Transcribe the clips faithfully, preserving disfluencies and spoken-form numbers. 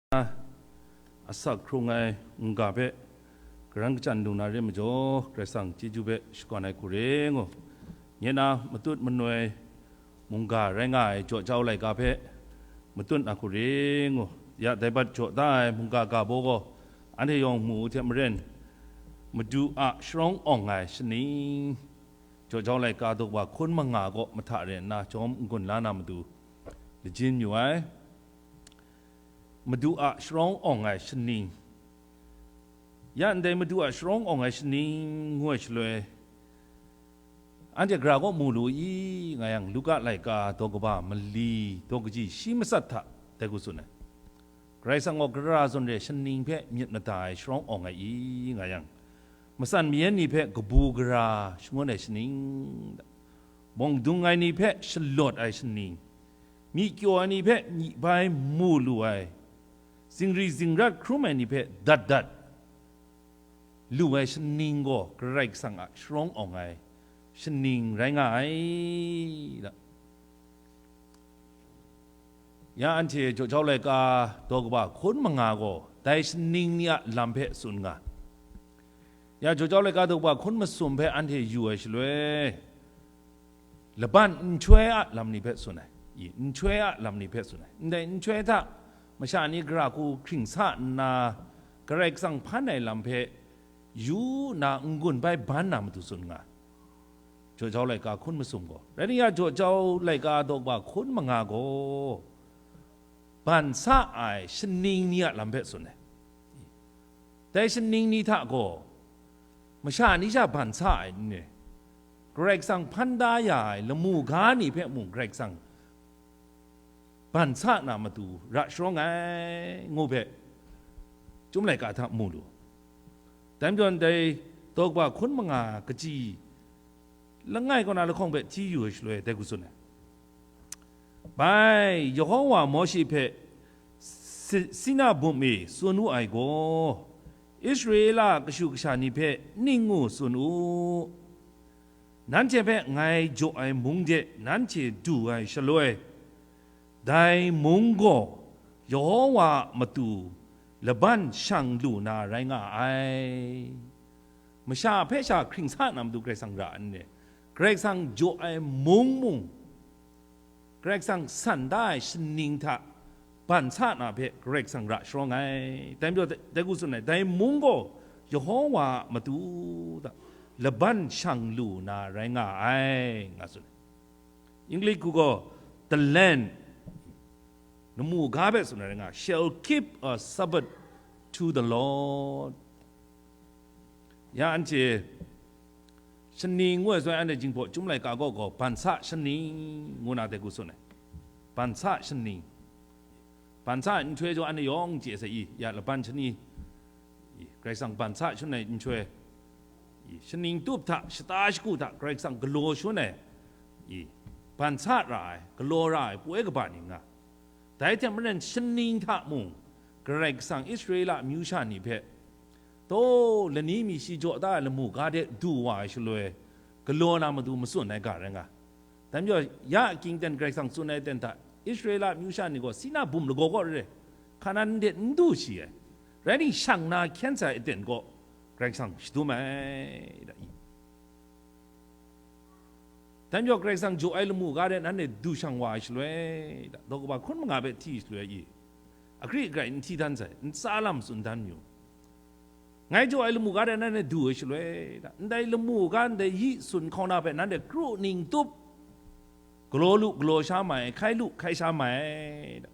Asak hkrung ai mungga hpe karan kachyan lu na re majaw, Karai Kasang chyeju hpe shakawn ai hku re ngu. Nye na matut manoi mungga rai nga ai jaw jau laika hpe matut na hku re ngu. Ya dai bat jaw da ai mungga ga baw gaw, anhte yawng mu u hte maren, Madu a sharawng awng ai shaning, jaw jau laika daw kaba hkun manga kaw mahta re nna jawm n-gun la na matu lajin yu ai. Madu a sharawng awng ai shaning. Ya ndai Madu a sharawng awng ai shaning ngu ai shaloi, anhte gara kaw mu lu i, nga yang, Luka laika daw kaba mali daw kaji shi matsat hta dai hku tsun ai. Karai Kasang gaw gara zawn re shaning hpe myit mada ai sharawng awng ai i, nga yang, matsan mayan ni hpe kabu gara shangun ai shaning, mawng dung ai ni hpe shalawt ai shaning, myi kyaw ai ni hpe myi bai mu lu ai, zingri zingrat hkrum ai ni hpe dat dat lu ai shaning gaw Karai Kasang a sharawng awng ai shaning rai nga ai, da. Ya anhte jaw jau laika daw kaba hkun manga gaw dai shaning ni a lam hpe tsun nga. Ya jaw jau laika daw kaba hkun masum hpe anhte yu ai shaloi, laban nhtoi a lam ni hpe tsun ai, i, nhtoi a lam ni hpe tsun ai. Ndai nhtoi hta masha ni gara hku hkring sa nna, Karai Kasang hpan ai lam hpe yu nna n-gun bai ban na matu tsun nga. Jaw jau laika hkun masum gaw, rai nna, ya jaw jau laika daw kaba hkun manga gaw ban sa ai shaning ni a lam hpe tsun ai. Dai shaning ni hta gaw, masha ni sha ban sa ai n re, Karai Kasang hpan da ya ai lamu ga ni hpe mung Karai Kasang ban sa na matu ra sharawng ai ngu hpe, Chyum laika hta mu lu. Dai majaw, dai daw kaba hkun manga kaji langai kaw na lahkawng hpe hti yu ai shaloi, dai hku tsun ai. Bai, Yawhawa Mawshe hpe Si-, Sina bum e tsun wu ai gaw, Israela kashu kasha ni hpe ning ngu tsun u, nanhte hpe ngai jaw ai mung de nanhte du ai shaloi, dai mung gaw Yawhawa a matu laban shang lu na rai nga ai. Masha hpe sha hkring sa na matu Karai Kasang ra n re. Karai Kasang jaw ai mung mung, Karai Kasang san da ai shaning hta ban sa na hpe Karai Kasang ra sharawng ai. Dai majaw, dai hku tsun ai, dai mung gaw Yawhawa a matu hta laban shang lu na rai nga ai, nga tsun ai. English hku gaw, the land, lamu ga hpe tsun ai rai nga, shall keep a Sabbath to the Lord. Ya anhte shaning ngu ai zawn, anhte Jinghpaw Chyum laika gaw, gaw ban sa shaning ngu na dai hku tsun ai. Ban sa shaning. Ban sa ai nhtoi gaw anhte yawng chye sai i, ya laban shani, i, Karai Kasang ban sa shangun ai nhtoi, i, shaning tup hta, shata shagu hta Karai Kasang galaw shangun ai, i, ban sa ra ai, galaw ra ai, poi kaba ni nga. Dai hte maren shaning hta mung, Karai Kasang Israela amyu sha ni hpe, taw, lani mi shi jaw da ai lamu ga de du wa ai shaloi, galaw na matu matsun ai ga rai nga. Dai majaw, ya akying ten Karai Kasang tsun ai aten hta, Israela amyu sha ni gaw Sina bum lagaw kaw re, Hkanan de n du shi ai, rai ningshang na hkyen sa ai aten kaw Karai Kasang shadum ai, da i. Dai majaw, Karai Kasang jaw ai lamu ga de nanhte du shang wa ai shaloi, da, daw kaba hkun manga hpe hti shaloi i, akri akrai n hti dan sai, ntsa lam tsun dan yu. Ngai jaw ai lamu ga de nanhte du ai shaloi, da, ndai lamu ga ndai yi sun hkauna hpe nanhte kru ning tup, galaw lu galaw sha mai, hkai lu hkai sha mai, da.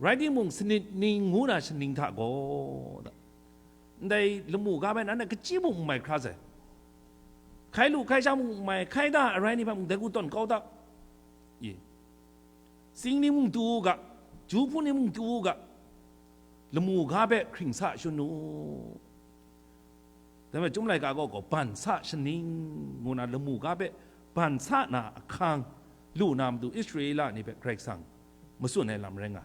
Rai timung, sanit ning ngu na shaning hta gaw, da, ndai lamu ga hpe nanhte kachyi mung n mai hkra sai. Hkai lu hkai sha mung n mai, hkai da arai ni hpe mung dai hku tawn kau da. I. Tsing ni mung tu u ga, ju hpun ni mung tu u ga, lamu ga hpe hkring sa shangun u. Dai hpe Chyum laika gaw, gaw ban sa shaning ngu na lamu ga hpe ban sa na ahkang lu na matu Israela ni hpe Karai Kasang matsun ai lam rai nga.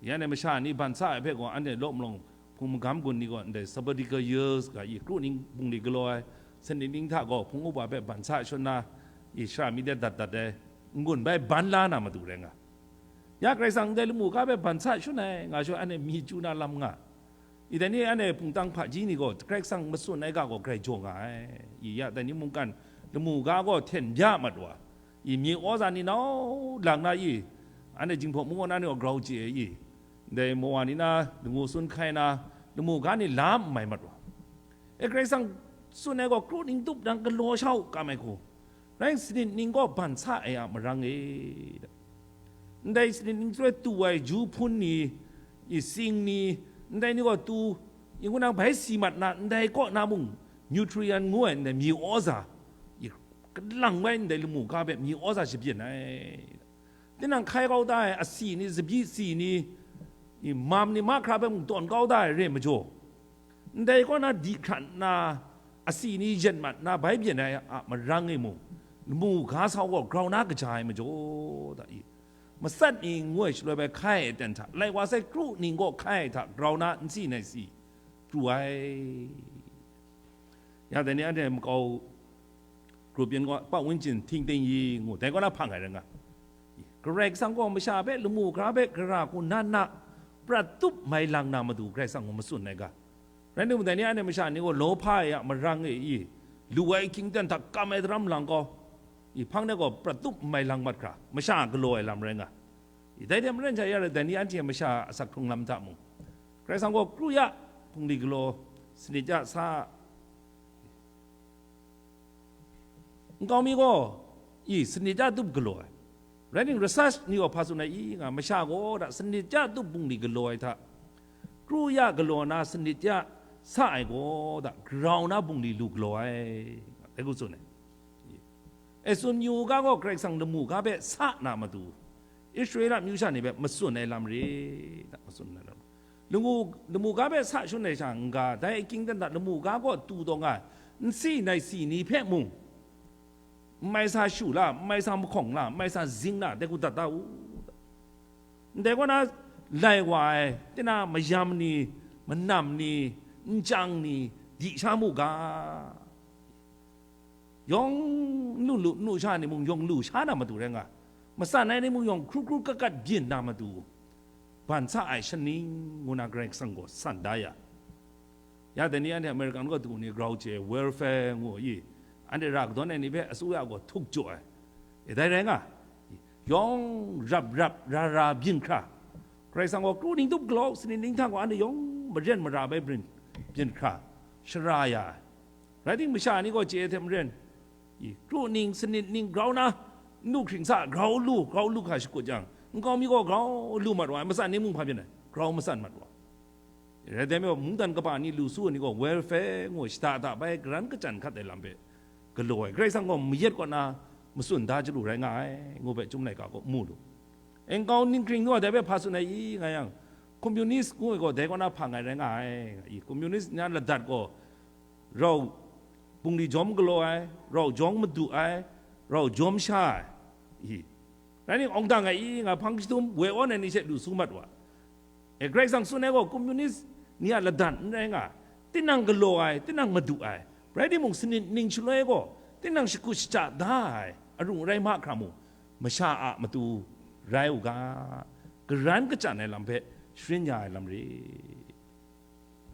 Yan e masha ni ban sa ai hpe gaw, anhte law malawng hpung magam gun ni gaw, ndai sabbatical years ga i, kru ning bungli galaw ai, sanit ning hta gaw hpung upa hpe ban sa shangun na, i, sara mi de dat dat ai, n-gun bai ban la na matu rai nga. Ya Karai Kasang ndai lamu ga hpe ban sa shun ai, nga shawng anhte mi chyu na lam nga. I dai ni anhte hpungtang hpaji ni gaw Karai Kasang matsun ai ga gaw grai jaw nga ai. I ya dai ni mungkan lamu ga gaw hten bya mat wa. I myi aw za ni nau lang na i, anhte Jinghpaw mung gaw na ni gaw grau chye ai i, ndai mawa ni na, lamu sun hkai na, lamu ga ni la n mai mat wa. E Karai Kasang tsun ai gaw kru ning tup nang galaw sha u kam ai hku, rai sanit ning gaw ban sa ai a marang e. Ndai sanit ning chyoi tu ai ju hpun ni, i sing ni, ndai ni gaw tu, i ngu nang bai si mat na, ndai kaw na mung nutrient ngu ai ndai myi aw za, i kalang bai ndai lamu ga hpe myi aw za shabyin ai. Tinang hkai kau da ai asi ni, tsabyi si ni, i mam ni mahkra hpe mung tawn kau da ai re majaw, ndai kaw na di hkrat nna, asi ni yen mat nna bai byin ai a marang e mung, lamu ga sau gaw grau na kaja ai majaw da i, matsat ni ngu ai shaloi bai hkai ai aten hta, lai wa sai kru ning gaw hkai ai hta grau na n si nai si pru ai. Ya dai ni anhte makau grup yin gaw, pa wen jin hting ting yi ngu, dai kaw na hpang ai rai nga. Karai Kasang gaw masha hpe lamu hkra hpe gara hku na na prat tup mai lang na matu Karai Kasang gaw matsun ai ga. Rai num dai ni anhte masha ni gaw lawhpa ai a marang e i, lu ai hkying ten hta kam ai daram lang gaw, i hpang de gaw prat tup mai lang mat hkra, masha galaw ai lam rai nga. I dai hte maren sha ya rai dai ni anhte masha asak hkrung lam hta mung, Karai Kasang gaw kru ya, bungli galaw, sanit ya sa, nkau mi gaw, i, sanit ya tup galaw ai. Rai nang, research ni gaw hpa tsun ai i nga, masha gaw da sanit ya tup bungli galaw ai hta, kru ya galaw na sanit ya sa ai gaw da grau na bungli lu galaw ai, dai hku tsun ai. E tsun yu u ga gaw, Karai Kasang lamu ga hpe sa na matu, Israela amyu sha ni hpe matsun ai lam re, da, matsun ai lam. Lamu, lamu ga hpe sa shun ai sha n-ga, dai ahkying dan hta lamu ga gaw tu taw nga ai, n si nai si ni hpe mung, n mai sa shu la, n mai sa mahkawng la, n mai sa zing la, dai hku dat da u. Ndai kaw na, lai wa ai, tinang mayam ni, manam ni, nchyang ni, di sha mu ga. Yawng n lu lu, n lu sha ni mung yawng lu sha na matu rai nga, matsan ai ni mung yawng hkru hkru kat kat byin na matu, ban sa ai shaning ngu na Karai Kasang gaw san da ya. Ya dai ni anhte American kaw du ni grau chye welfare ngu i, anhte ra kadawn ai ni hpe asuya gaw htuk jaw ai. E dai rai nga, yawng rap rap ra ra byin hkra, Karai Kasang gaw kru ning tup galaw sanit ning hta gaw anhte yawng maren mara bai brin byin hkra, shara ya ai. Rai timung, masha ni gaw chye ai hte maren, i, kru ning, sanit ning grau na, n lu hkring sa, grau lu, grau lu hkra shakut yang, nkau mi gaw grau lu mat wa ai, matsan ni mung hpa byin ai, grau matsan mat wa. Rai timung, mungdan kaba ni lu su ai ni gaw welfare ngu shada da bai karan kachyan hkat ai lam hpe galaw ai, Karai Kasang gaw mayat kaw na matsun da chyalu rai nga ai, ngu hpe Chyum laika gaw mu lu. Nkau ning hkring nu a dai hpe hpa tsun ai i nga yang, communist ngu ai gaw dai kaw na hpang ai rai nga ai, i, communist ni a ladat gaw rau bungli jawm galaw ai, rau jawng madu ai, rau jawm sha ai, i, rai nang, awng dang ai i nga hpang chyahtum woi awn ai ni hte lu su mat wa. E, Karai Kasang tsun ai gaw communist ni a ladan n rai nga, tinang galaw ai, tinang madu ai, rai timung, sanit ning shaloi gaw tinang shakut shaja da ai arung rai mahkra mung, masha a matu rai u ga, karan kachyan ai lam hpe sharin ya ai lam re.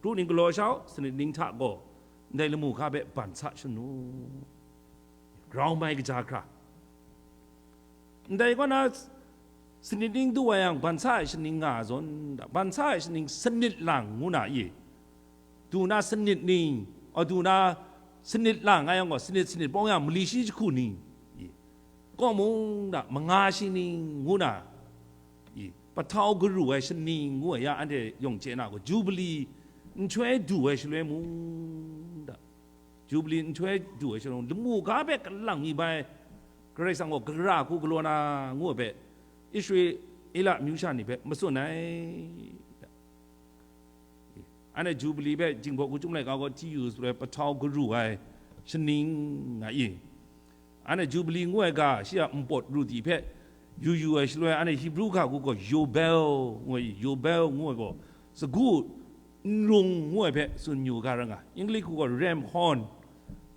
Kru ning galaw sha u, sanit ning hta gaw ndai lamu ga hpe ban sa shanu, grau mai kaja hkra. Ndai kaw na, sanit ning du wa yang, ban sa ai shaning nga ai zawn, ban sa ai shaning sanit lang ngu na i, du na sanit ning, a, du na sanit lang nga yang gaw, sanit sanit bawng yang mali shi jahku ning, i, kaw mung da manga shi ning ngu na, i, pahtau garu ai shaning ngu ai ya, anhte yawng chye na gaw, Jubili nhtoi du ai shaloi mung da, Jubili nhtoi du ai shaloi, lamu ga hpe kalang mi bai, Karai Kasang gaw gara hku galaw na ngu ai hpe, Israela amyu sha ni hpe matsun ai. Anhte Jubili hpe Jinghpaw hku Chyum laika gaw hti yu shaloi, pahtau garu ai shaning nga i, anhte Jubili ngu ai ga, shi a npawt ru di hpe yu yu ai shaloi, anhte Hibru ga hku gaw Yobel ngu ai, Yobel ngu ai gaw, sagu nrung ngu ai hpe tsun yu ga rai nga, English hku gaw ram horn,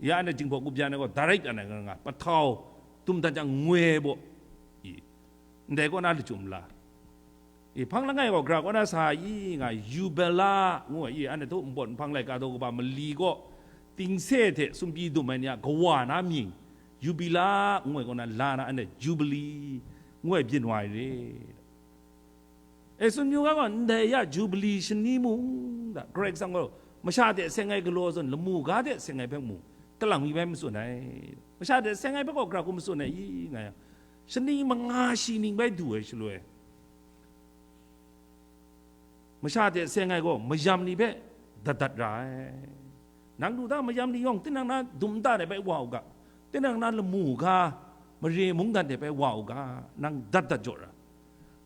ya anhte Jinghpaw hku byan ai gaw direct ai nga, pahtau tum dat jang ngoi ai baw, i, ndai kaw na lachyum la. I, hpang langai gaw gra kaw na sa i nga, Yubela ngu ai, i, anhte htu npawt nhpang laika daw kaba mali gaw, tingse hte sumpyi dum ai ni a kawa na mying, Yubela ngu ai kaw na la na, anhte Jubili ngu ai byin wa ai re. E, tsun yu ga gaw, ndai ya Jubili shani mung, da, Karai Kasang gaw masha hte seng ai galaw zawn, lamu ga hte seng ai hpe mung, kalang mi bai matsun ai. Masha hte seng ai hpe gaw gra hku matsun ai i nga yang, shani manga shi ning bai du ai shaloi, masha hte seng ai gaw mayam ni hpe dat dat ra ai. Nang du da mayam ni yawng, tinang na dum nta de bai wa u ga, tinang na lamu ga, mare mungdan de bai wa u ga, nang dat dat jaw ra.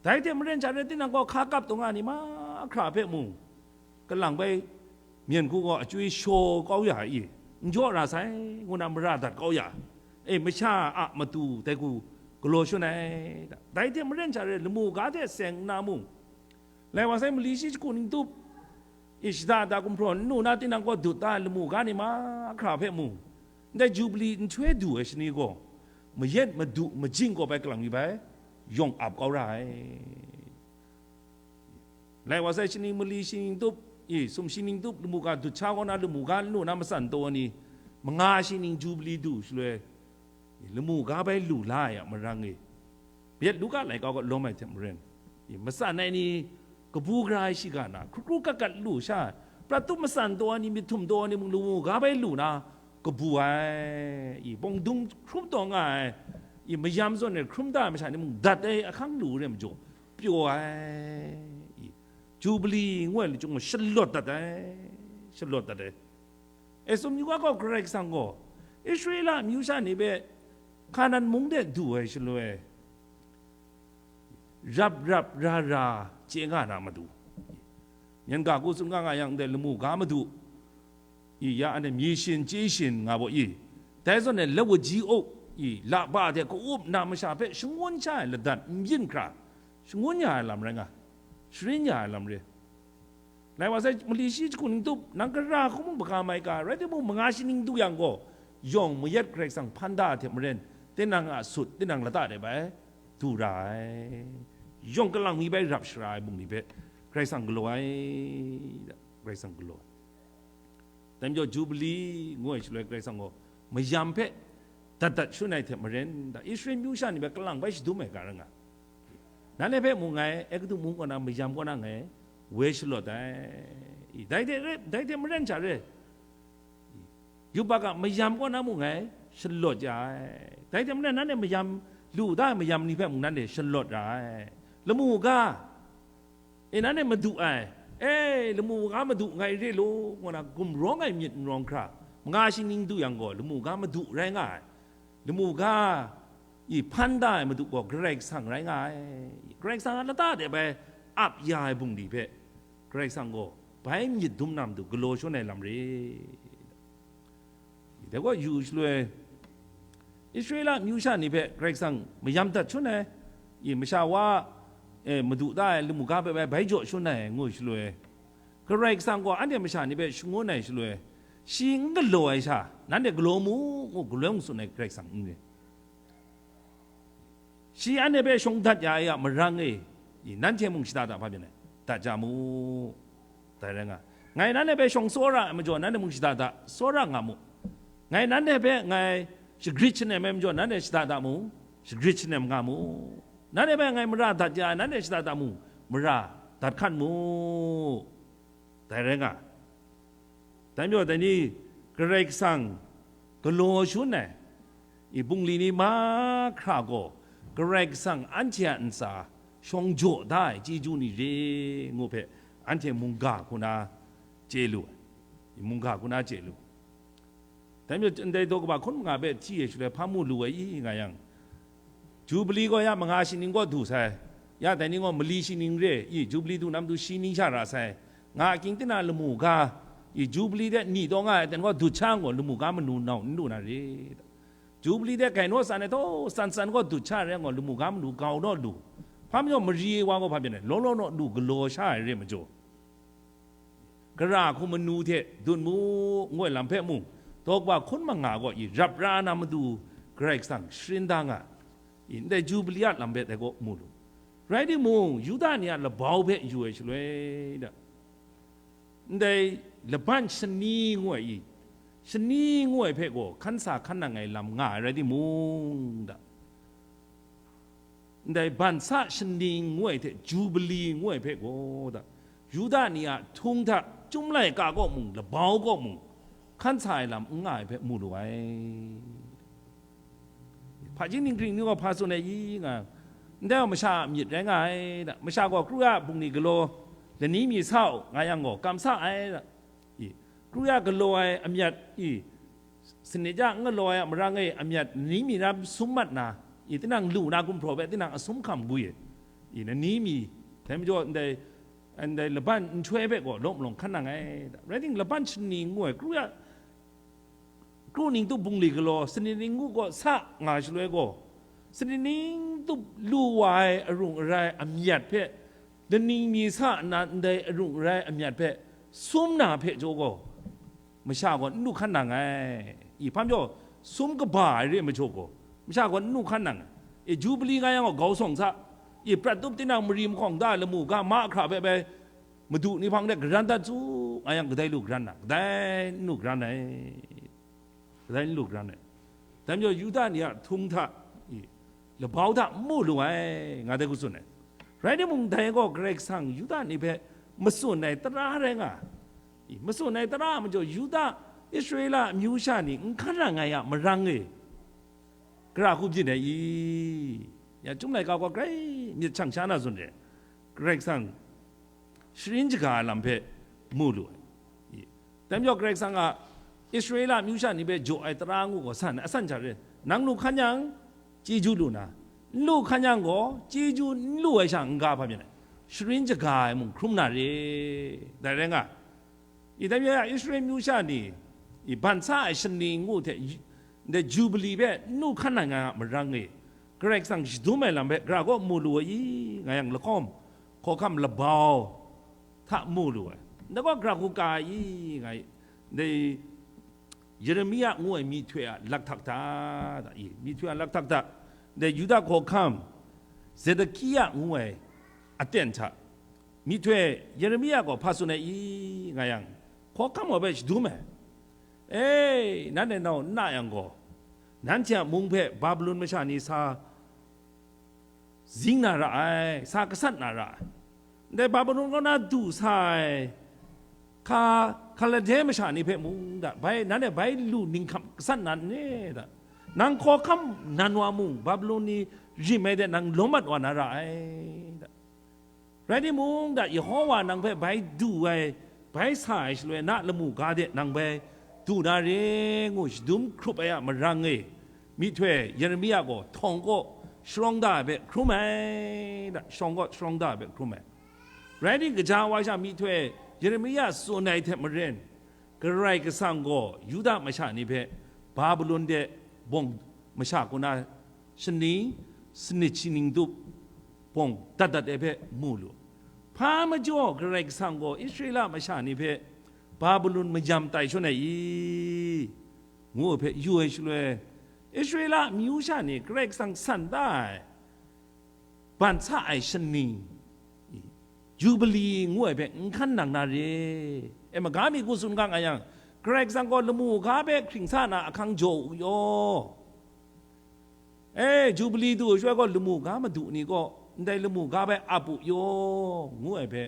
Dai hte maren sha re, tinang gaw hka kap taw nga ni mahkra hpe mung, kalang bai myen hku gaw achyoi shaw kau ya i, n jaw ra sai, ngu na mara dat kau ya, e, masha a matu dai hku galaw shun ai. Dai hte maren sha re, lamu ga hte seng nna mung, lai wa sai, mali shi jahku ning tup, i, shada da gumhpraw n lu na, tinang gaw dut da ai lamu ga ni mahkra hpe mung, ndai Jubili nhtoi du ai shani gaw, mayat madu majing kaw bai kalang mi bai, yawng ap kau ra ai. Lai wa sai, shani mali shi ning tup, i, sum shi ning tup, lamu ga dut sha kaw na, lamu ga n lu na matsan taw ai ni, manga shi ning Jubili du shaloi, i, lamu ga bai lu la ai a marang e, Mayat Luka laika gaw lawm ai hte maren, i, matsan ai ni kabu gara ai shiga na, hkru hkru kat kat lu sha, prat tup matsan taw ai ni, myit htum taw ai ni mung lamu ga bai lu na kabu ai, i, bawng dung hkrum taw nga ai, i, mayam zawn e hkrum da ai masha ni mung dat ai ahkang lu re majaw, pyaw ai, i, Jubili ngu ai lachyung gaw shalawt dat ai, shalawt dat ai. E, tsun yu ga gaw, Karai Kasang gaw Israela amyu sha ni hpe Hkanan mung de du ai shaloi, rap rap ra ra chye nga na matu, myen ga hku tsun nga nga yang, ndai lamu ga madu, i, ya anhte myi shin chye shin nga baw i, dai zawn e lawaji o, i, laba hte ka-up na masha hpe shangun sha ai ladat n byin hkra, shangun ya ai lam rai nga, sharin ya ai lam re. Lai wa sai, mali shi jahku ning tup, nang gara hku mung hpaga mai ga, rai timung, manga shi ning du yang gaw, yawng mayat Karai Kasang hpan da ai hte maren, tinang a sut, tinang lata de bai du ra ai. Yawng kalang mi bai rap shara ai bungli hpe Karai Kasang galaw ai, Karai Kasang galaw ai. Dai majaw, Jubili ngu ai shaloi, Karai Kasang gaw mayam hpe dat dat shun ai hte maren, da Israel myu sha ni hpe kalang bai shadum ai ga rai nga. Nanhte hpe mung ngai, Egutu mung kaw na mayam kaw na ngai woi shalawt ai. I, dai hte re, dai hte maren sha re, yubak a mayam kaw na mung ngai shalawt ya ai. Dai hte maren, nanhte mayam, lu da ai mayam ni hpe mung nanhte shalawt ra ai. Lamu ga, e, nanhte madu ai, e, lamu ga madu ngai re law, ngu na gumrawng ai myit n rawng hkra, manga shi ning du yang gaw, lamu ga madu rai nga ai. Lamu ga i hpan da ai madu gaw Karai Kasang rai nga ai. Karai Kasang a lata de bai ap ya ai bungli hpe, Karai Kasang gaw bai myit dum na matu galaw shawn ai lam re. Dai gaw yu shaloi, Israela amyu sha ni hpe Karai Kasang mayam dat shawn ai, i, masha wa, e, madu da ai lamu ga hpe bai, bai jaw shawn ai, ngu shaloi, Karai Kasang gaw anhte masha ni hpe shangun ai shaloi, shi n galaw ai sha, nanhte galaw mu, ngu galoi mung tsun ai Karai Kasang n rai. Shi anhte hpe shawng dat ya ai a marang e, i, nanhte mung shada da hpa byin ai, dat ja mu. Dai rai nga, ngai nanhte hpe shawng tsawra ai majaw, nanhte mung shada da tsawra nga mu. Ngai nanhte hpe ngai shagrit shanem ai majaw, nanhte shada da mu, shagrit shanem nga mu. Nanhte hpe ngai mara dat ya ai, nanhte shada da mu, mara dat hkan mu. Dai rai nga, dai majaw, dai ni Karai Kasang galaw shawn ai, i, bungli ni mahkra gaw Karai Kasang anhte a ntsa shawng jaw da ai chyeju ni re ngu hpe, anhte mungga hku na chye lu ai, i, mungga hku na chye lu. Dai majaw, ndai daw kaba hkun manga hpe hti e shaloi hpa mu lu ai i nga yang, Jubili gaw ya manga shi ning kaw du sai, ya dai ni gaw mali shi ning re i, Jubili du na matu shi ning sha ra sai, nga a kying tina lamu ga, i, Jubili de ni taw nga ai aten gaw dut sha gaw lamu ga manu nau n lu na re. Jubili de gai naw san ai taw, san san gaw dut sha rai gaw lamu ga manu gau naw lu. Hpa majaw mari ai wa gaw hpa byin ai, law law naw lu galaw sha ai re majaw, gara hku manu hte dun mu, ngu ai lam hpe mung, daw kaba hkun manga gaw i rap ra na matu Karai Kasang sharin da nga, i, ndai Jubili a lam hpe dai gaw mu lu. Rai timung, Yuda ni a labau hpe yu ai shaloi da, ndai laban shani ngu ai i, shani ngu ai hpe gaw hkan sa hkan nang ai lam nga ai rai timung da, ndai ban sa shani ngu ai hte Jubili ngu ai hpe gaw da, Yuda ni a htung hta Chyum laika kaw mung, labau kaw mung, hkan sa ai lam n nga ai hpe mu lu ai. Hpaji ninghpring ni gaw hpa tsun ai i nga, ndai masha a myit rai nga ai da, masha gaw kru ya bungli galaw lani mi sa u nga yang gaw, kam sa ai da. I, kru ya galaw ai amyat i, sanit ya n galaw ai a marang e amyat lani mi ram sum mat na, i, tinang lu na gumhpraw hpe tinang asum hkam gwi ai, i, lani mi, dai majaw ndai, ndai laban nhtoi hpe gaw lawm lawng hkan nang ai da. Rai ting, laban shani ngu ai, kru ya, kru ning tup bungli galaw, sanit ning ngu gaw sa nga shaloi gaw, sanit ning tup lu wa ai arung arai amyat hpe, lani mi sa nna ndai arung arai amyat hpe sum na hpe jaw gaw, masha gaw n lu hkan nang ai. I, hpa majaw, sum kaba ai re ai majaw gaw, masha gaw n lu hkan nang ai. I, Jubili nga yang gaw, grau sawng sa, i, prat tup tinang mari mahkawng da lamu ga mahkra hpe bai, Madu ni hpang de garan dat su nga yang, kadai lu garan na, kadai n lu garan ai, kadai n lu garan ai. Dai majaw Yuda ni a htung hta, i, labau hta n mu lu ai, nga dai hku tsun ai. Rai timung, dai gaw Karai Kasang Yuda ni hpe matsun ai tara rai nga, i, matsun ai tara a majaw, Yuda, Israela amyu sha ni n hkan nang ai a marang e, gara hku byin ai i? Ya, Chyum laika gaw grai myit shang sha na tsun re, Karai Kasang sharin shaga ai lam hpe mu lu ai. I, dai majaw Karai Kasang a Israela amyu sha ni hpe jaw ai tara ngu gaw san, asan hta re, nang lu hkan yang, chyeju lu na, n lu hkan yang gaw, chyeju n lu ai sha n-ga hpa myit ai, sharin shaga ai mung hkrum na re, dai rai nga. I, dai majaw Israel myu sha ni, i, ban sa ai shani ngu hte, ndai Jubili hpe n lu hkan nang ai a marang e, Karai Kasang shadum ai lam hpe gara gaw mu lu ai i, nga yang, lahkawm, hkawhkam, labau hta mu lu ai. Ndai gaw gara hku ka ai i, nga i, ndai Yeremia ngu ai myihtoi a lakhtak hta, da, i, myihtoi a lakhtak hta, ndai Yuda hkawhkam Zedekia ngu ai aten hta, myihtoi Yeremia gaw hpa tsun ai i, nga yang, hkawhkam gaw bai shadum ai. E, nanhte nau n na yang gaw, nanhte a mung hpe Babilon masha ni sa zing na ra ai, sa gasat na ra ai. Ndai Babilon kaw na du sa ai hka, Hkalade masha ni hpe mung da, bai, nanhte bai lu ninghkam gasat na n ne da? Nang hkawhkam nan wa mung, Babilon ni rim ai de nang lawm mat wa na ra ai, da. Rai timung, da, Yehowa nang hpe bai du ai, bai sa ai shaloi na lamu ga de nang bai du na re ngu shadum hkrup ai a marang e, myihtoi Yeremia gaw htawng kaw sharawng da ai hpe hkrum ai, da, sharawng kaw sharawng da ai hpe hkrum ai. Rai nna, gaja wa sha myihtoi Yeremia tsun ai hte maren, Karai Kasang gaw Yuda masha ni hpe Babilon de bawng masha kaw na shani, sanit shaning tup bawng dat dat ai hpe mu lu. Hpa majaw Karai Kasang gaw Israela masha ni hpe Babilon mayam tai shangun ai i? Ngu ai hpe yu ai shaloi, Israela amyu sha ni Karai Kasang san da ai, ban sa ai shani, Jubili ngu ai hpe n hkan nang na re. E, maga mi hku tsun ga nga yang, Karai Kasang gaw lamu ga hpe hkring sa na ahkang jaw u yaw. E, Jubili du ai shaloi gaw, lamu ga madu ni gaw ndai lamu ga hpe ap u yaw, ngu ai hpe,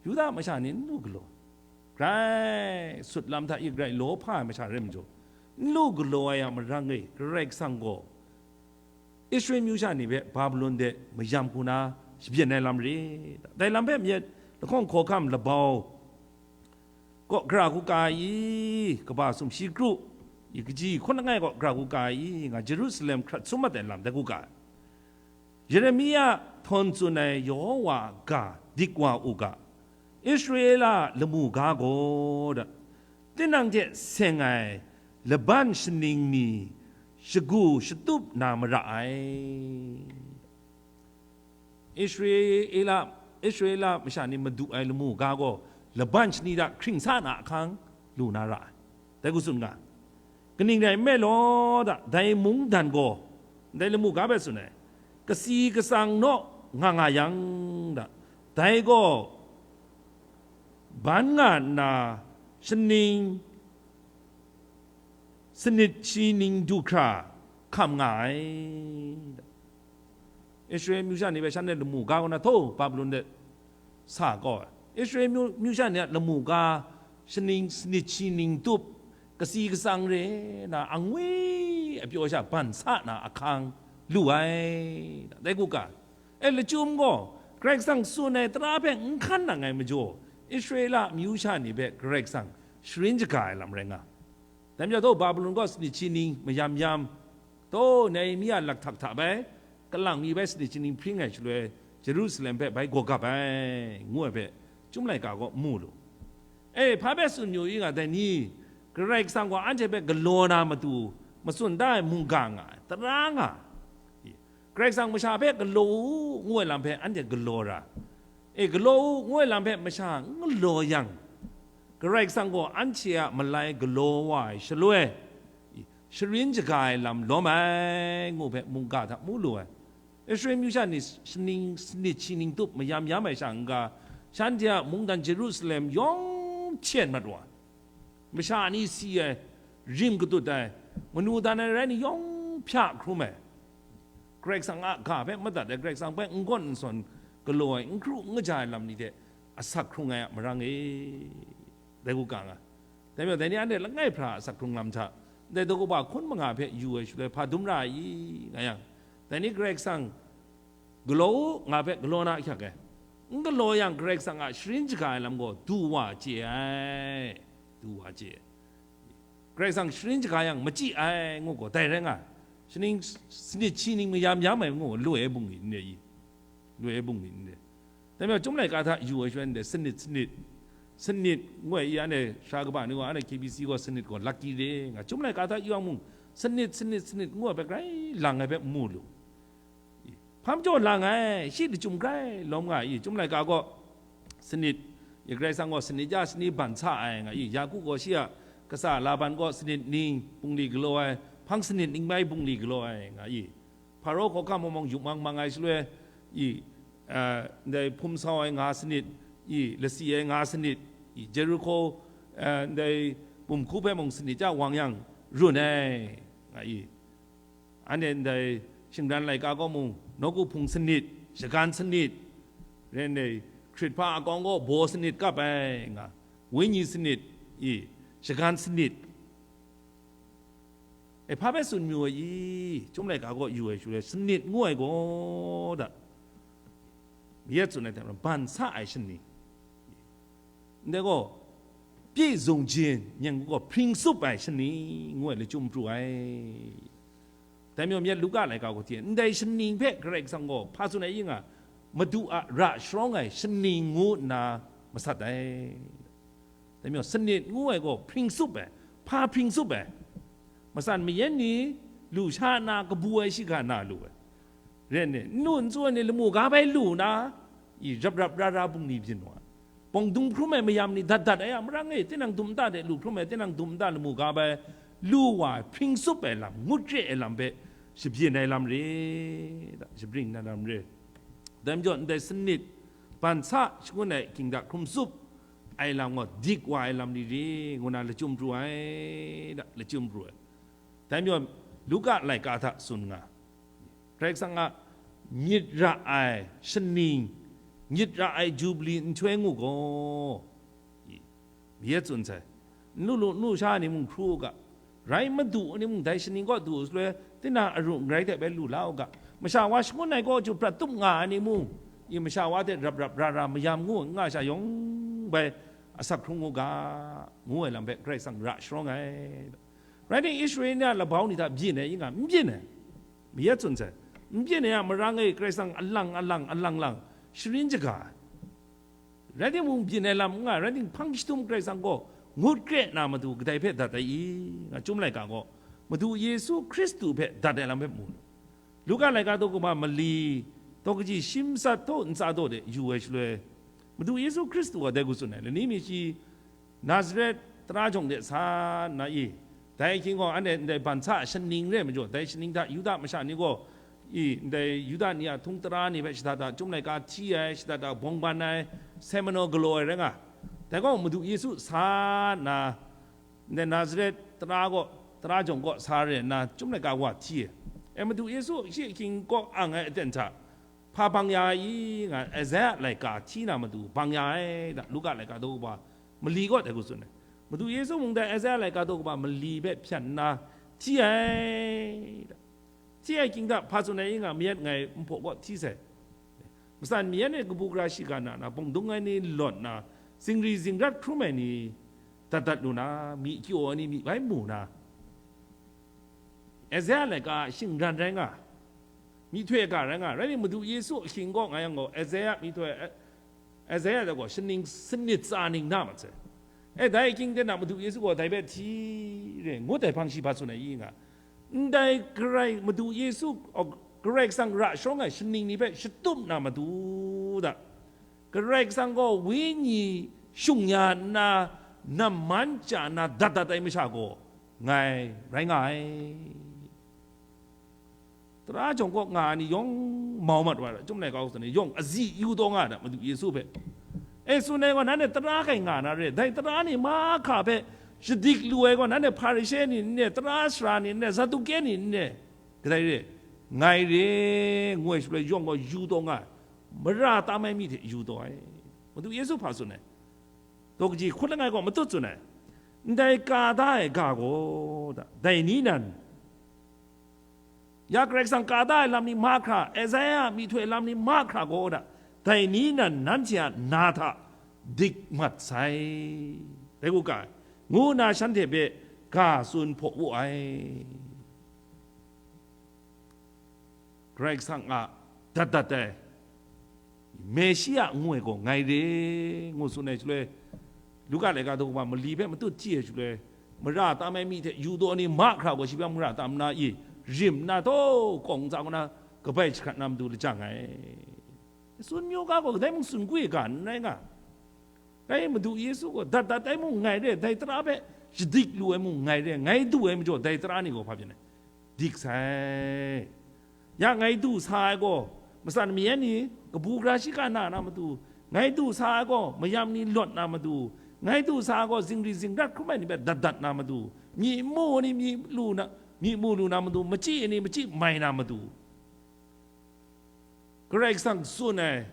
Yuda masha ni n lu galaw, grai sut lam hta i grai law hpa ai masha rai majaw, n lu galaw ai a marang e, Karai Kasang gaw Israel myu sha ni hpe Babilon de mayam hku na shabyin ai lam re. Dai lam hpe myit lahkawng hkawhkam labau kaw gara hku ka ai i? Kaba sumshi kru i kaji hkun langai kaw gara hku ka ai i? Nga Jerusalem hkrat sum mat ai lam dai hku ka ai. Yeremia htawn tsun ai Yehowa a ga dik wa u ga, Israela lamu ga gaw da, tinang hte seng ai laban shaning mi shagu shatup na mara ai. Israela, Israela masha ni madu ai lamu ga gaw laban shani hta hkring sa na ahkang lu na ra ai. Dai hku tsun nga. Kaning rai nme law da, dai mungdan gaw, dai lamu ga hpe tsun ai, kasi katsang naw nga nga yang, da, dai gaw ban nga nna shaning sanit shi ning du hkra hkam nga ai. Israel amyu sha ni hpe shanhte lamu ga kaw na, htaw Babilon de sa kau ai. Israel amyu, amyu sha ni a lamu ga shaning sanit shi ning tup, kasi katsang re na, angwi apyaw sha ban sa na ahkang lu ai, dai kuga. E, lachyum gaw, Karai Kasang tsun ai tara hpe n hkan nang ai majaw, Israela amyu sha ni hpe Karai Kasang sharin shaga ai lam rai nga. Dai majaw, htaw Babilon gaw sanit shi ning mayam yam, htaw Nehemia lakhtak hta bai, kalang mi bai sanit shi ning hpring ai shaloi, Jerusalem hpe bai gaw gap ai, ngu ai hpe, Chyum laika gaw mu lu. E, hpa hpe tsun yu i nga, dai ni, Karai Kasang gaw anhte hpe galaw na matu, matsun da ai mungga nga ai, tara nga ai. Karai Kasang masha hpe galaw u, ngu ai lam hpe anhte galaw ra. E, galaw u, ngu ai lam hpe masha n galaw yang, Karai Kasang gaw anhte a malai galaw wa ai shaloi, sharin shaga ai lam lawm ai, ngu hpe mungga hta mu lu ai. Israel amyu sha ni shaning sanit shi ning tup mayam yam ai sha n-ga, shanhte a mungdan Jerusalem yawng hten mat wa ai. Masha ni si ai, rim katut ai, manu dan ai rai ni yawng hpya hkrum ai, Karai Kasang a ga hpe madat ai, Karai Kasang hpe n gawn n sawn galaw ai, n hkru n kaja ai lam ni hte asak hkrung ai a marang e, dai kuga nga. Dai majaw, dai ni anhte langai hpra asak hkrung lam hta, ndai daw kaba hkun manga hpe yu ai shaloi hpa dum ra ai i, nga yang, dai ni Karai Kasang galaw u, nga hpe galaw na ahkyak e. N galaw yang, Karai Kasang a sharin shaga ai lam gaw du wa chye ai, du wa chye ai. Karai Kasang sharin shaga yang machyi ai, ngu gaw, dai rai nga ai. Shaning sanit shi ning mayam yam ai, ngu gaw, lu ai bungli n re i? Lu ai bungli n re. Dai majaw, Chyum laika hta yu ai shaloi ndai sanit, sanit, sanit, ngu ai i, anhte sara kaba ni gaw, anhte K B C gaw sanit gaw lucky day nga, Chyum laika hta yu yang mung, sanit, sanit, sanit, ngu ai hpe grai lang ai hpe mu lu. Hpa majaw lang ai, shi lachyum grai lawm nga ai i? Chyum laika gaw sanit, i, Karai Kasang gaw sanit ya shani ban sa ai, nga i? Yaku gaw shi a katsa Laban gaw sanit ning bungli galaw ai, hpang sanit ning bai bungli galaw ai, nga i? Hparo hkawhkam mawng mawng yup mang mang ai shaloi, i, a, ndai hpum sau ai nga sanit, i, lasi ai nga sanit, i, Jeriko, a, ndai bumhku hpe mung sanit ya wang yang run ai, nga i? Anhte ndai shingran laika gaw mung, nawku hpung sanit, shagan sanit, ren ai hkrit hpa akawng gaw baw sanit kap ai, nga, wenyi sanit, i, shagan sanit. E, hpa hpe tsun mayu ai i? Chyum laika gaw yu ai shaloi, sanit ngu ai gaw, da, myit tsun ai hte maren, ban sa ai shaning. Ndai gaw, pyi zung jin, yen gaw hpring tsup ai shaning, ngu ai lachyum pru ai. Dai majaw, myit Luka laika gaw hte, ndai shaning hpe Karai Kasang gaw hpa tsun ai i nga, Madu a ra sharawng ai shaning ngu nna masat ai. Dai majaw, sanit ngu ai gaw hpring tsup ai, hpa hpring tsup ai. Matsan mayan ni lu sha na kabu ai shiga na lu ai. Ren ni, n lu n tsu ai ni lamu ga bai lu na, i, rap rap ra ra bungli byin wa ai. Bawng dung hkrum ai mayam ni dat dat ai a marang e, tinang dum nta de lu hkrum ai, tinang dum nta lamu ga bai lu wa ai, hpring tsup ai lam, ngut kre ai lam hpe shabyin ai lam re, da, shabring ai lam re. Dai majaw, ndai sanit, ban sa shangun ai, ging da hkrum tsup ai lam gaw dik wa ai lam ni re, ngu na lachyum pru ai, da, lachyum pru ai. Dai majaw, Luka laika hta tsun nga, Karai Kasang a myit ra ai shaning, myit ra ai Jubli nhtoi ngu gaw, i, myit tsun sai, n lu lu, n lu sha ni mung hkru u ga, rai madu ni mung dai shaning kaw du shaloi, tinang aru ngarai hte bai lu la u ga, masha wa shangun ai kaw chyu prat tup nga ai ni mung, i, masha wa hte rap rap ra ra mayam ngu n nga sha yawng bai asak hkrung u ga, ngu ai lam hpe Karai Kasang ra sharawng ai. Rai timung, Israel ni a labau ni hta byin ai, i nga, n byin ai. Myit tsun sai, n byin ai a marang e, Karai Kasang alang alang, alang lang sharin shaga ai. Rai timung, byin ai lam n nga, rai timung, hpang jahtum Karai Kasang gaw ngut kre na matu kadai hpe dat ai i? Nga, Chyum laika gaw Madu Yesu Hkristu hpe dat ai lam hpe mu lu. Luka laika daw kaba mali, daw kaji shi matsat htaw ntsa daw de yu ai shaloi, Madu Yesu Hkristu gaw dai hku tsun ai, lani mi shi Nazaret tara jawng de sa nna i, dai hkying gaw anhte ndai ban sa shaning re majaw, dai shaning hta Yuda masha ni gaw I, ndai Yuda ni a htung tara ni hpe shada da chyum laika hti ai, shada da bawng ban ai, semano galaw ai rai nga. Dai gaw Madu Yesu sa nna, ndai Nazaret tara gaw, tara jawng kaw sa re nna, chyum laika wa hti ai. E, Madu Yesu shi ahkying kaw ang ai aten hta, hpa bang ya ai i nga, Esaia laika hti na matu bang ya ai da, Luka laika daw kaba mali kaw dai hku tsun ai. Madu Yesu mung dai Esaia laika daw kaba mali hpe hpyan nna hti ai da. Hti ai ahkying hta hpa tsun ai i nga, mayat ngai nhpaw kaw hti sai. Matsan mayat e kabu gara shiga na na, bawng dung ai ni lawt na, zingri zingrat hkrum ai ni dat dat lu na, myi kyaw ai ni myi bai mu na, Esaia laika a shingran rai nga, myihtoi ga rai nga, rai ni Madu Yesu ahkying kaw nga yang gaw, Esaia myihtoi, Esaia dai gaw shaning sanit tsa ning na mat sai. E, dai ahkying ten na Madu Yesu gaw dai hpe hti re, ngut ai hpang shi hpa tsun ai i nga, ndai Karai Madu Yesu, o, Karai Kasang ra shawng ai shaning ni hpe shatup na matu da, Karai Kasang gaw wenyi shung ya nna, namman chya nna dat dat ai masha gaw ngai rai nga ai. Tara jawng kaw nga ai ni yawng mau mat wa ai, chyum laika hku tsun ai, yawng azi yu taw nga ai da, Madu Yesu hpe. E, tsun ai gaw, nanhte tara kai nga na re, dai tara ni mahkra hpe shadik lu ai gaw, nanhte Hparishe ni n re, tara sara ni n re, Saduke ni n re, kadai re, ngai re, ngu ai shaloi yawng gaw yu taw nga ai, mara tam ai mi hte yu taw ai. Madu Yesu hpa tsun ai? Daw kaji hkut langai gaw matut tsun ai, ndai ka da ai ga gaw da, dai ni nan, ya Karai Kasang ka da ai lam ni mahkra, Esaia a myihtoi lam ni mahkra gaw da, dai ni nan nanhte a na hta dik mat sai, dai hku ga ai, ngu nna shanhte hpe ga tsun hpaw wu ai. Karai Kasang a dat dat ai Meshia ngu ai gaw ngai re, ngu tsun ai shaloi, Luka laika daw kaba mali hpe matut hti ai shaloi, mara tam ai mi hte yu taw ni mahkra gaw shi hpe mara tam nna i, rim nna taw kawng ntsa kaw na kabai jahkrat na matu lajang ai. Tsun mayu ga gaw kadai mung tsun kwi ai ga n rai nga. Dai Madu Yesu gaw dat dat ai mung ngai re, dai tara hpe shadik lu ai mung ngai re, ngai du ai majaw dai tara ni gaw hpa byin ai? Dik sai. Ya ngai du sa ai gaw, matsan mayan ni kabu gara shiga na na matu, ngai du sa ai gaw, mayam ni lawt na matu, ngai du sa ai gaw, zingri zingrat hkrum ai ni hpe dat dat na matu, myi mu ni myi lu na, myi mu lu na matu, machyi ni machyi mai na matu, Karai Kasang tsun ai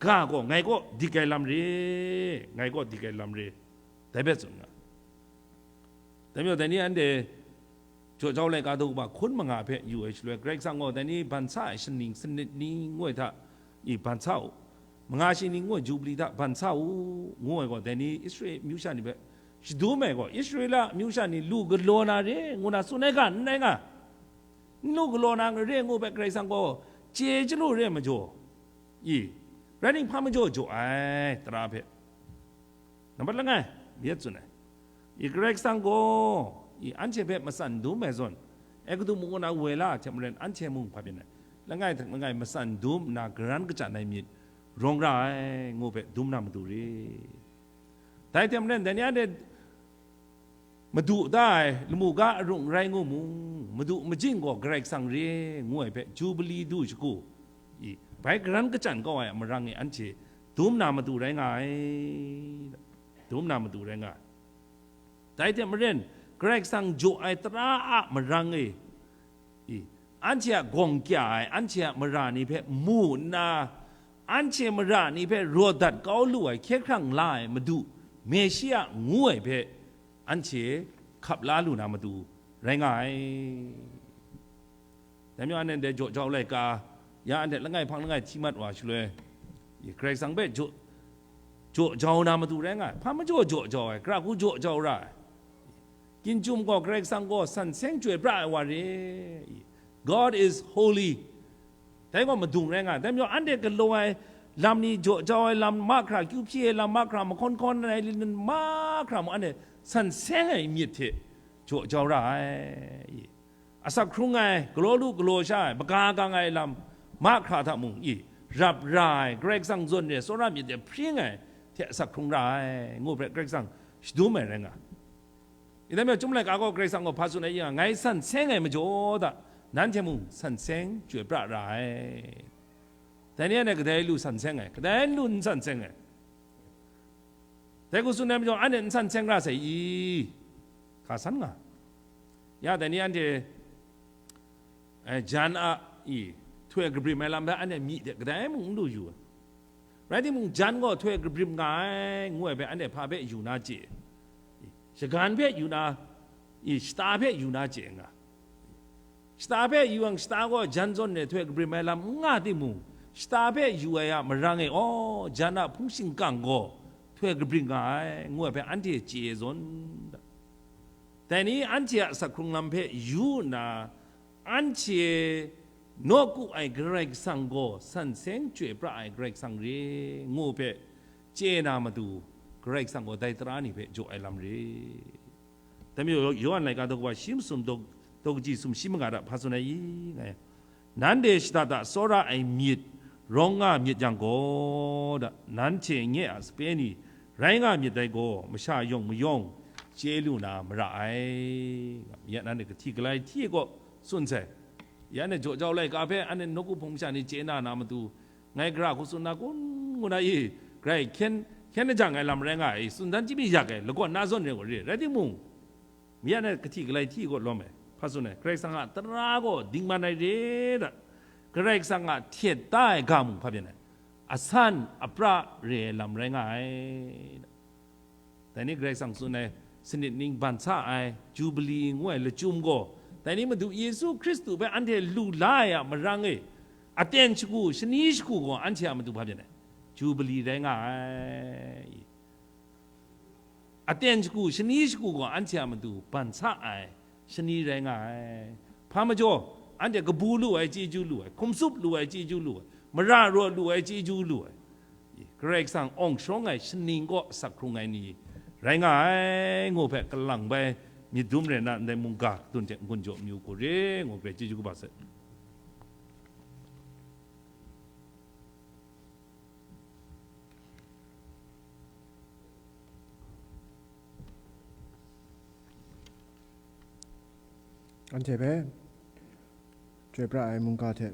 ga gaw ngai kaw dik ai lam re, ngai kaw dik ai lam re, dai hpe tsun nga. Dai majaw, dai ni anhte jaw jau laika daw kaba hkun manga hpe yu ai shaloi, Karai Kasang gaw dai ni ban sa ai shaning sanit ni ngu ai hta i ban sa u, manga shi ni ngu ai jubli hta ban sa u, ngu ai gaw, dai ni Israela amyu sha ni hpe shadum ai gaw, Israela amyu sha ni lu galaw na re, ngu na tsun ai ga n rai nga. N lu galaw na re ngu hpe Karai Kasang gaw chye chyalu re majaw, i, rai ning, hpa majaw jaw ai tara hpe? Nambat langai, myit tsun ai, i, Karai Kasang gaw, i, anhte hpe matsan dum ai zawn, Egutu mung kaw na woi la ai hte maren, anhte mung hpa byin ai? Langai hta langai matsan dum nna garan kachyan ai myit rawng ra ai, ngu hpe dum na matu re. Dai hte maren, dai ni anhte madu da ai lamu ga arung rai ngu mung, madu majing gaw Karai Kasang re ngu ai hpe, Jubili du shagu, i, bai garan kachyan kau ai a marang e anhte dum na matu rai nga ai, dum na matu rai nga ai. Dai hte maren, Karai Kasang jaw ai tara a marang e, i, anhte a gawng kya ai, anhte a mara ni hpe mu nna, anhte mara ni hpe raw dat kau lu ai hkye hkrang la ai Madu, Meshia ngu ai hpe, anhte hkap la lu na matu rai nga ai. Dai majaw, anhte ndai jaw jau laika, ya anhte langai hpang langai hti mat wa shaloi, Karai Kasang hpe jaw, jaw jau na matu rai nga ai. Hpa majaw jaw jau ai, gara hku jaw jau ra ai. Ginjum gaw Karai Kasang gaw san seng chyoi pra ai wa re. God is holy. Dai gaw madung rai nga ai. Dai majaw, anhte galaw ai lam ni, jaw jau ai lam mahkra, kyu hpyi ai lam mahkra, mahkawn hkawn ai lam mahkra mung, anhte san seng ai myit hte jaw jau ra ai. Asak hkrung ai, galaw lu galaw sha ai, maga gang ai lam mahkra hta mung, i, rap ra ai, Karai Kasang zawn re tsawra myit de hpring ai hte asak hkrung ra ai, ngu hpe Karai Kasang shadum ai rai nga. I, dai majaw, Chyum Laika gaw Karai Kasang gaw hpa tsun ai, i, ngai san seng ai majaw hta, nanhte mung san seng chyoi pra ra ai. Dai ni anhte kadai lu san seng ai, kadai lu n san seng ai. Dai hku tsun ai majaw, anhte n san seng ra sai i? Hka san nga. Ya, dai ni anhte, eh, jan a i, htoi kabrim ai lam hpe anhte myi de kadai mung n lu yu ai. Rai timung, jan gaw htoi kabrim nga ai, ngu ai hpe anhte hpa hpe yu na chye? Shagan hpe yu na, i, shata hpe yu na chye nga? Shata hpe yu yang, shata gaw jan zawn e htoi kabrim ai lam n nga timung, shata hpe yu ai a marang e, aw, jan a hpung shingkang gaw htoi kabrim nga ai, ngu ai hpe anhte chye zawn da. Dai ni anhte a asak hkrung lam hpe yu nna, anhte nawku ai Karai Kasang gaw san seng chyoi pra ai Karai Kasang re, ngu hpe chye na matu, Karai Kasang gaw dai tara ni hpe jaw ai lam re. Dai majaw, Yawhan laika daw kawa shi masum daw, daw kaji sumshi manga hta hpa tsun ai i, nga yang, nanhte shada da tsawra ai myit rawng nga myit yang gaw, da, nanhte nye a sape ni rai nga myit dai gaw, masha yawng mayawng chye lu na mara ai. Ya, nanhte kahti galai hti kaw tsun sai. Ya, anhte jaw jau laika hpe anhte nawku hpung masha ni chye na na matu, ngai gara hku tsun na kun ngu na i, grai hkyen, hkyen lajang ai lam rai nga ai, tsun dan chyami yak ai, lagawn na zawn rai gaw re, rai timung, mi ya na kahti galai hti kaw lawm ai, hpa tsun ai, Karai Kasang a tara gaw dingman ai re da, Karai Kasang a htet da ai ga mung hpa byin ai, asan apra re ai lam rai nga ai da. Dai ni Karai Kasang tsun ai, sanit ning ban sa ai, Jubili ngu ai lachyum gaw, dai ni Madu Yesu Hkristu hpe anhte lu la ai a marang e, aten shagu, shani shagu gaw anhte a matu hpa byin ai, Jubili rai nga ai. Aten shagu, shani shagu gaw anhte a matu ban sa ai, shani rai nga ai. Hpa majaw, anhte kabu lu ai chyeju lu ai, hkum tsup lu ai chyeju lu ai, mara raw lu ai chyeju lu ai, Karai Kasang awng sharawng ai shaning kaw asak hkrung ai ni rai nga ai, ngu hpe kalang bai myit dum rai nna, ndai mungga kadun hte n-gun jaw mayu hku re, ngu hpe chyeju kaba sai. Anhte hpe chyoi pra ai mungga hte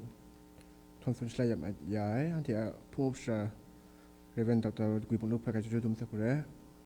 htawn tsun shalai ya ai, anhte a hpung up sara Rev. Doctor Gwi Bung Luk hpe hkrai chyeju dum sai hku re.